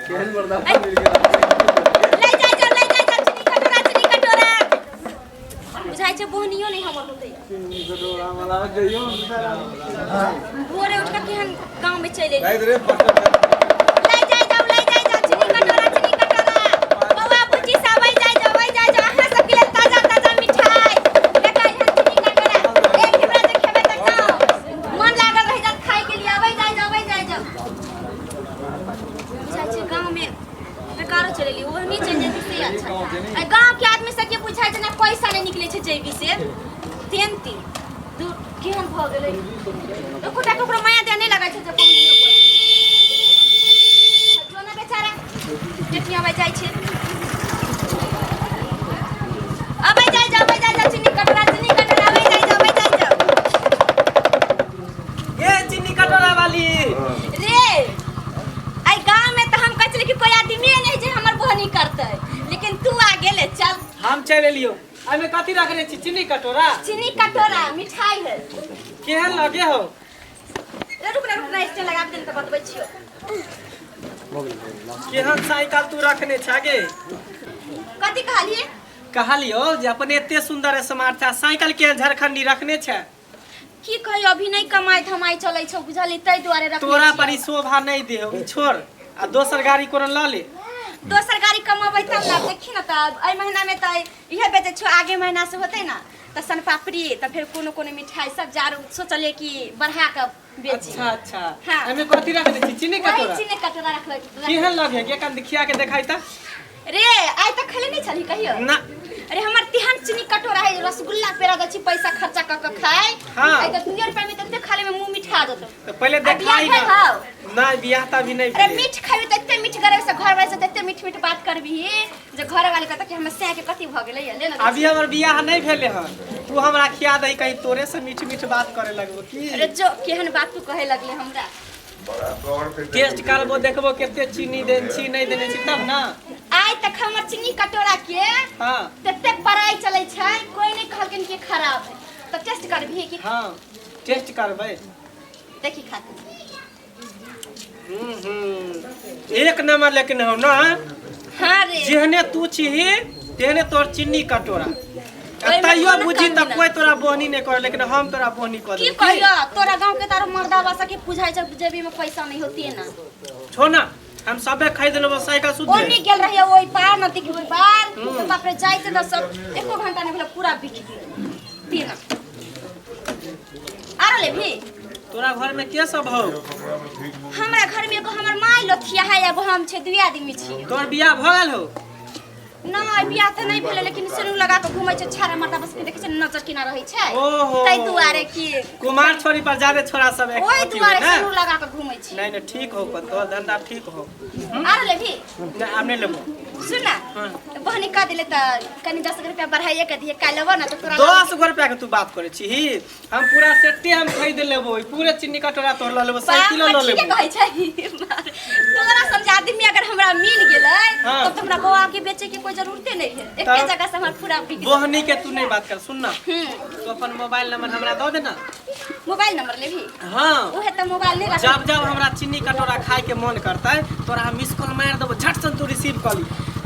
केहन मर्दा मिल गेल। ले जाय जाओ, ले जाय जाओ, चीनी कटोरा, चीनी कटोरा। बुझाइ छै बोहनियो नहि हमर होतै। चीनी कटोरा वाला जइयो। भोरे उठ कऽ केहन गाँव में चलि एलियै। राति रे बर्तन। ले जाय जाओ, ले जाय जाओ, चीनी कटोरा, चीनी कटोरा। बौआ बुच्ची सब अबै जाय जाओ, अबै जाय जाओ। अहाँ सबके लेल ताजा ताजा मिठाई। देखै एहन चीनी कटोरा एक ढिबरा जे खेबै तऽ एकदम मन लागल रहि जायत खाय के लिए। अबै जाय जाओ, अबै जाय जाओ। बुझाइ छै गाँव में बेकारो चलि एलियै, ओहनी चलि जैती से अच्छा। आ गाँव के आदमी सबके बुझाइ छै ने पैसा नहि निकलै छै जेबी से। तीन तीन दू केहन भऽ गेलै, एकोटा ककरो माया दे नहि लगै छै जे पहुँचियो पर। जो ने बेचारा टेटियाबै जाइ छै। अबै जाइ जाओ, अबै जाइ जाओ, चीनी कटोरा, चीनी कटोरा, अबै जाइ जाओ, अबै जाइ जाओ। ए चीनी कटोरा वाली। रे, आई गांव में तो हम कहै छलियै कि कोई आदमी नहीं जे हमर बोहनी करतै, लेकिन तू आ गेले। चल। हम चलि एलियो। एहिमे कथी रखने छी? चीनी कटोरा? चीनी कटोरा मिठाई है। केहन लगे हो? रे रुक ना, रुक ना, स्टैंड लगा के तऽ बतबै छियो। केहन साइकिल तू रखने छे गे? कथी कहलिए? कहलियो जे अपन एते सुंदर स्मार्ट छै, साइकिल केहन झारखंडी रखने छै? की कहियो, अभी नहीं कमाई धमाई चलै छौ बुझली, ताहि दुआरे रखने तोरा छियौ। पर ई शोभा नहीं देहो, ई छोड़ आ दोसर गाड़ी कोनो लऽ ले। दोसर गाड़ी कमाबै तब ने। देखी ने, तऽ एहि महीना में तऽ इहे बेचै छियौ, आगे महीना से होतै ने तऽ सनपापड़ी, तऽ फेर कोनो कोनो मिठाई सब जारू सोचलियै कि बढ़ा कऽ बेची। अच्छा अच्छा। हाँ। एहिमे कथी रखने छी? चीनी वही कटोरा? चीनी कटोरा रखले। केहन लगे के कन खिया के देखाई त। रे, आइ तक खेले नहीं छली कहियो? ना। अरे, हमर तेहन चीनी कटोरा है, रसगुल्ला पेरा दै छी, पैसा खर्चा क क खाय। आइ तऽ 2 रुपया में तते खाले में मुंह मिठा जेतौ। तो पहले आ बियाह देखाई भेल ना। हौ? ना, बियाह त अभी नहीं अरे भेलै। मीठ खाबी तऽ एते मीठ करे से घर वाले से एते मीठ मीठ बात करबी जे घर वाले कहता कि हमर सैं के कथी भऽ गेलै ले ना। अभी हमर बियाह नहीं भेले हन, तू हमरा खिया दही, कहीं तोरे से मीठ मीठ बात करे लगबो की। अरे जो, केहन बात तू कहे लगले हमरा। टेस्ट करबो, देखबो कते चीनी देने छी नहीं देने छी, तब ना। आइ तक हमर चीनी कटोरा के तते बड़ाई चलै छै, कोई नहीं कहलखिन कि खराब है। तऽ टेस्ट करबी कि? हाँ, टेस्ट करबै। देखी खाते। हम्म हम्म, एक नंबर लेकिन हो ना। हाँ रे। जेहने तू छीही तेहने तोर चीनी कटोरा। ओहिमे तैयो कोनो बुझी कमी तऽ ना। कोई तोरा बोहनी नहीं करे, लेकिन हम तोरा बोहनी कर की देबो। कहियो, तोरा गांव के तारो मर्दावा सबके बुझाइ छै जेबी में पैसा नहीं होती ना। छो ना, हम सबे खरीद लेबो साइकिल शुद्ध। ओनी गेल रहिए ओहि पार, नदी के ओहि पार, तो बाप रे, जाइते तऽ सब एको घंटा नहीं भेलै, पूरा बिक गेल तीन। आरो लेबही? तोरा घर में के सब हो? हमरा घर में एगो हमर माय लोथिया है, एगो हम छै, दुई आदमी छी। तोर बियाह भऽ गेल हो? नहि, बियाह तऽ नहि भेलै, लेकिन सिनुर लगा कऽ घूमै छै। छाड़ा मर्दा बस के देखै छै, नजर केना रहै छै। ओहो। ताहि दुआरे कि कुमार छोरी पर ज्यादा छोरा सब एक ओहि अथी दुआरे होइ ने? सिनुर लगा कऽ घूमै छी। नहीं नहीं, ठीक हो, तोर धंधा ठीक हो। आरो लेबही? नहीं, आब नहीं लेबो। सुन ना। हाँ। बहनी कह दिले तऽ कनि 10 रुपया बढ़ाइए के दिहे। काल्हि लेबो ने तऽ तोरा 10 गो रुपया के तू बात करे छी? हम पूरा सेटे हम खरीद लेबो, पूरे चीनी कटोरा तोड़ ल लेबो, साइकिलो ल ठीके लेबो। कहै छै। तोरा समझ आदमी अगर हमरा मिल गेलै तब तऽ हमरा बौआ के बेचे के कोई जरूरते नहीं है। एके जगह से हमर पूरा बिक जेतै। बोहनी के तू नहीं बात कर। सुन ना। हम्म। तू अपन मोबाइल नंबर हमरा दऽ दे ना। मोबाइल नंबर लेबही? हाँ। उहे तऽ मोबाइल नहीं रख। जब जब हमरा चीनी कटोरा खाए के मन करतै, तोरा हम मिस कॉल मार देबो, झट सन तू रिसीव कर ली।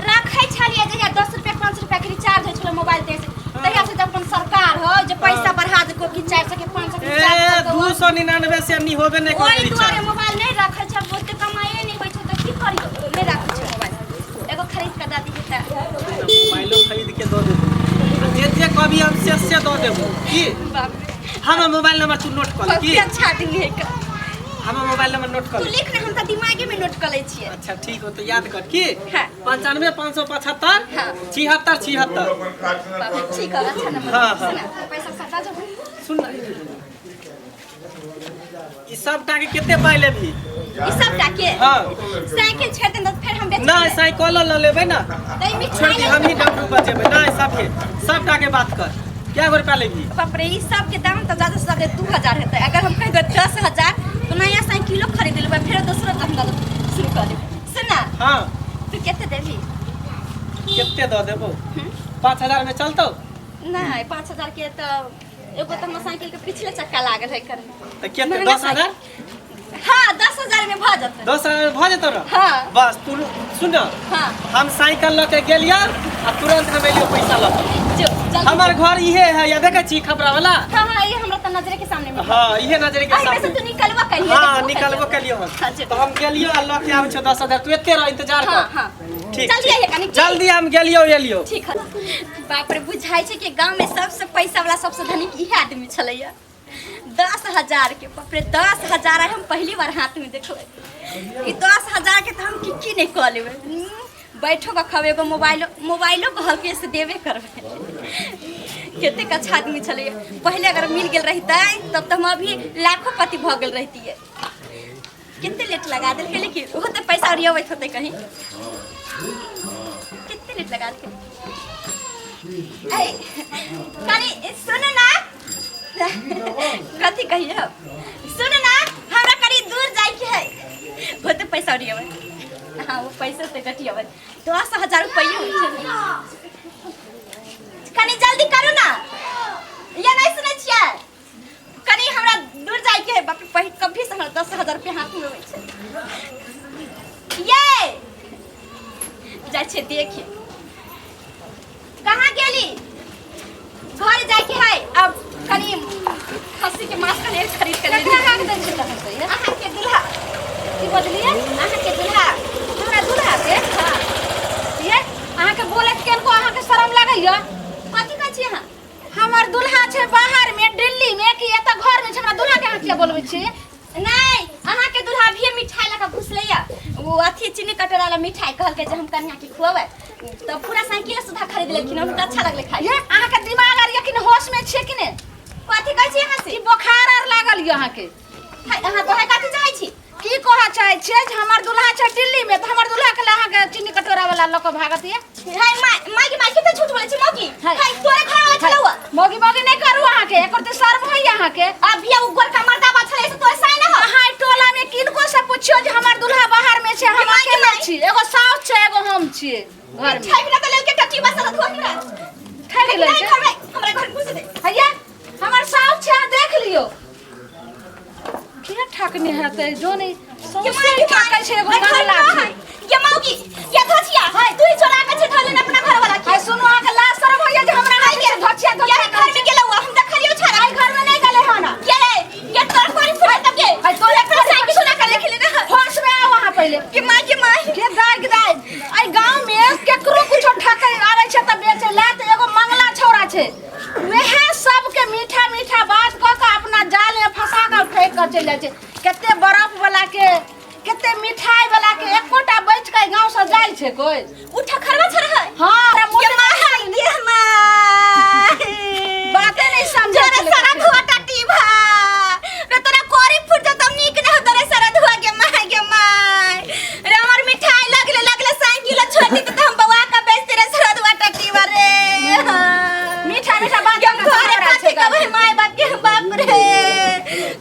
रखै छलियै जहिया 10 रुपया 5 रुपया के रिचार्ज होइ छलै मोबाइल ते, तहिया से जब अपन सरकार हो जे पैसा बढ़ा देको कि 400 के 500 के ए रिचार्ज कर दो। 299 से नहीं होबे नहीं ओहि करे दुआरे रिचार्ज। मोबाइल नहीं रखै छै। ओते कमाइए नहीं होइ छै तऽ की करियो, नहीं रखै छै मोबाइल। एगो खरीद के दऽ दिही तऽ। मोबाइलो खरीद के दऽ देबो आ जे जे कभी हम से से दऽ देबो की। बाप रे। हमर मोबाइल नंबर तू नोट कर ले की। बहुत अच्छा आदमी है का। हमर मोबाइल नंबर नोट कर तू ले। लिख ना, हम तऽ दिमागे में नोट कऽ लै छियै। अच्छा ठीक हो, तो याद कर की। हाँ। 95575 हाँ। 7676। बाप रे, ठीक है, अच्छा नंबर। हाँ। सुन ना, पैसा सटा जाओ। सुन ना, ई सब टा के कते पाइ लेबही? ई सब टाके? हाँ। साइकिल छोड़ देन तऽ फेर हम बेच। नहीं, साइकिलो ल लेबै ना। तऽ ई छोड़ मिठाई दी, हम ही डमरू बजेबै। नहीं, सबके सब टा के बात कर, क्या गो रुपया लेबही? बाप रे, ई सब के दाम तऽ ज्यादा से ज्यादा 2000 हेतै। अगर हम कहि देबै 10,000 तऽ नया साइकिलो खरीद लेबै, फेर दोसरो धंधा शुरू कऽ देबै। सुन ना। हाँ। तू कते देबही? कते दऽ देबो? 5000 में चलतौ? नहि, 5000 के तऽ एगो तऽ हमर साइकिल के पिछले चक्का लागल है कर। तऽ कते? महंगा 10,000। हाँ 10,000 में भऽ जेतै। 10,000 में भऽ जेतौ ने? हाँ। बस तू सुन न, हाँ। हम साइकिल लऽ के गेलियै आ तुरंत हम एलियो पैसा लऽ के। जो जल्दी। हमर घर इहे है, या देखै छी खपरा वाला? हाँ हाँ, ये हमरा तऽ नजरे के सामने में। हाँ, इहे नजरे के एहिमे से सामने। तू निकलबो करिहे। हाँ, देखबो निकलबो करिहे। कलियो हम। हाँ, जो। तो हम गेलियो आ लऽ के आबै छियौ 10,000। तू एते रह, इंतजार हाँ कर। हाँ। ठीक। जल्दी आइए कनी। जल्दी हम गेलियो एलियो। ठीक है। बाप रे, बुझाइ छै कि गाँव में सबसे पैसा वाला सबसे धनिक इहे आदमी छलैया। 10,000 के, बाप रे, 10,000 आइ हम पहली बार हाथ में देखबै। ई 10,000 के तऽ हम की की नहि कऽ लेबै। बैठो के खबै, एगो मोबाइलो मोबाइलो कहलकै से देबे करबै। कतेक अच्छा आदमी छलैया। पहिले अगर मिल गेल रहितै तब तऽ हम अभी लाखोपति भऽ गेल रहितियै। कते लेट लगा देलकै, लेकिन ओहो तऽ पैसा ओरियबैत होतै कहीं। कते लेट लगा देलकै। ऐ कनी सुन ना, कथी कहिए हम? सुन ना, हमरा कनी दूर जाइके है। होते पैसा ओरियबै। हाँ, वो पैसा से कटियबै। 10,000 रुपये होइ छै। कनी जल्दी करू ना। ये नहीं सुनै छियै? कनी हमरा दूर जाइके है। बाप रे, पहिल कभी से हमरा 10,000 रुपया हाथ में होइ छै। ये जाइ छियै देखी कहाँ गेली। घर जाइके है अब, कनी खस्सी के मांस कनी खरीद के केकरा हाक दै छै तखन से ये? अहाँ के दूल्हा। की बजलियै? अहाँ के दूल्हा। हमरा दूल्हा के? हाँ। ये अहाँके बोलैत केनको अहाँके शरम लागैया? कथी कहै छी अहाँ? हमर दूल्हा छै बाहर में दिल्ली में कि एतऽ घर में छै? हमरा दूल्हा के अहाँ किया बोलबै छी? नहीं, अहाँ के दूल्हा अभिये मिठाई लऽ कऽ घुसलैया। वो अथी चीनी कटोरा वाला मिठाई कहलकै जे हम कन्या के खुएबै, तऽ पूरा साइकिल सुधा खरीद लेलखिन। हुनका अच्छा लगलै खाइ। ये अहाँके दिमाग आर यकीन होश में छियै कि ने? कथी कहै छी अहाँ से? की बोखार आर लागल यऽ अहाँके? हाय, अहाँ कहै कथी चाहै छी? की कहऽ चाहै छियै जे हमर दूल्हा छै दिल्ली में, तऽ हमर दूल्हा के अहाँके चीनी कटोरा वाला लऽ कऽ भागत ये? हाय my my my, कते झूठ बोलै छी मौगी। हाय। हाय, तोरे घर वाला छलौ। मौगी मौगी नहि करू, अहाँके एकर तऽ शर्म होइए अहाँके। अभी उ गोरका मर्दाबा छलै से तोरे साइन हो। अहाँ एहि टोला में किनको से पुछियो जे हमर दूल्हा बाहर में छै, हम माय के अकेले माय। छी। एगो साउस छै, एगो हम छियै घर में। ठकि ना तऽ लेलकै टट्टी बसल धो हमरा। ठकि नहीं लेलकै? घर में हमरा घर घुस दे। हैया हमर साउस छै, अहाँ देख लियो। के ठकने हेतै जो नहि ये सौंसे माय ठकै छै एगो घर मंगला में छै। ये मौगी, ये धोचिया तू ही चोरा के छै धोले अपना घर वाला के। आइ सुनू, अहाँके लाज शरम होइए जे हमरा हाथ से धोचिया ये धोचिया घर में गेलौ, हम देखलियौ छाड़ा। आइ घर में नहि गेलै हन। ये रे, ये तोर कोरी फुट तब के। आइ तोरे अपना साइकिल सुना कर देख ले ना। होश में आओ अहाँ पहिले। के माय के माय। के दाय के दाय, एहि गाँव में केकरो कुछो ठकै आबै छै तऽ बेचै ला तऽ एगो मंगला छौड़ा छै, वएह सबके मीठा मीठा बात कऽ कऽ अपना जाल में फंसा कऽ ठकि कऽ चलि जाइ छै। कते बर्फ वाला के, कते मिठाई वाला के, एकोटा बचि कऽ एहि गाँव से जाइ छै कोइ? उ ठखरवा छ रहै। हाँ, हमरा ये मोटे माय ये माय, बाते नहि समझै तोरे छलै सारा कखनो। धुआ टटी भा रे, तोरा कोरी फुट जतौ, नीक नहि होतौ रे सारा धुआ के माय के माय रे। हमर मिठाई लगले लगले साइकिल छोड़ दी तऽ हम बौआ के बेचते रे सारा धुआ टटी बा रे। हाँ। मीठा मीठा बात के हम कऽ कऽ घरे छौड़ा कथी छै। कहबै माय बाप के? बाप रे,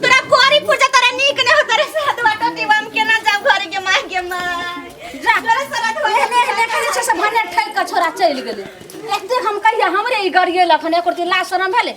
तोरा कोरी फुट जतौ रे, नीक नहि होतौ रे सारा धुआ टटी बा। हम केना जाब घरे के माय के माय? जा। तोरा सारा धुआ एहने एहने करै छै से भने ठकि कऽ छोड़ा चलि गेलै। एतेक हम कहिया हमरे ई गरियेलक हन, एको रत्ती लाज शरम भेलै?